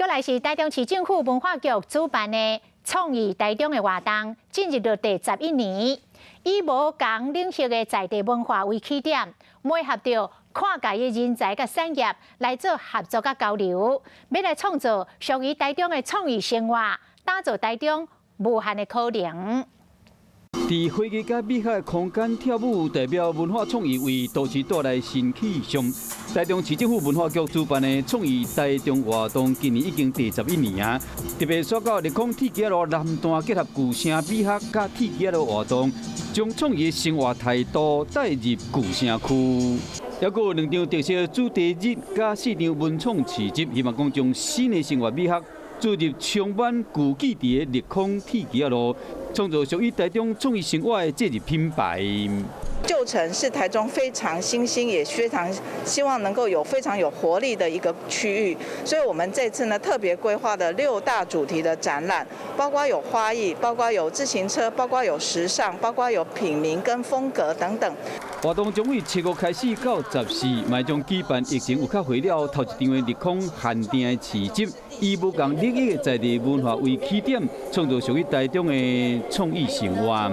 閣來是台中市政府文化局主辦的創意台中的活動，進入到第11年，以無仝領域的在地文化為起點，媒合著跨界的人才佮產業來做合作佮交流，欲來創造屬於台中的創意生活，打造台中無限的可能。佇花藝佮美學的空間跳舞，代表文化創意為都市帶來新氣象。台中市政府文化局主辦的創意台中活動，今年已經第11年啊！特別煞到立空鐵枝仔路南段結合舊城美學佮鐵枝仔路活動，將創意的生活態度帶入舊城區。猶閣有兩場特色主題日佮四場文創市集，希望講將新的生活美學注入充滿舊記憶的立空鐵枝仔路，創造屬於台中創意生活的節日品牌。舊城是台中非常新興，也非常希望能夠有非常有活力的一個區域，所以我們這次呢特別規劃的六大主題的展覽，包括有花藝，包括有自行車，包括有時尚，包括有品茗跟風格等等。活動將於7月開始到14，嘛將舉辦疫情有較回了頭一場的立空限定的市集，以無仝領域的在地文化為起點，創造屬於台中的創意生活。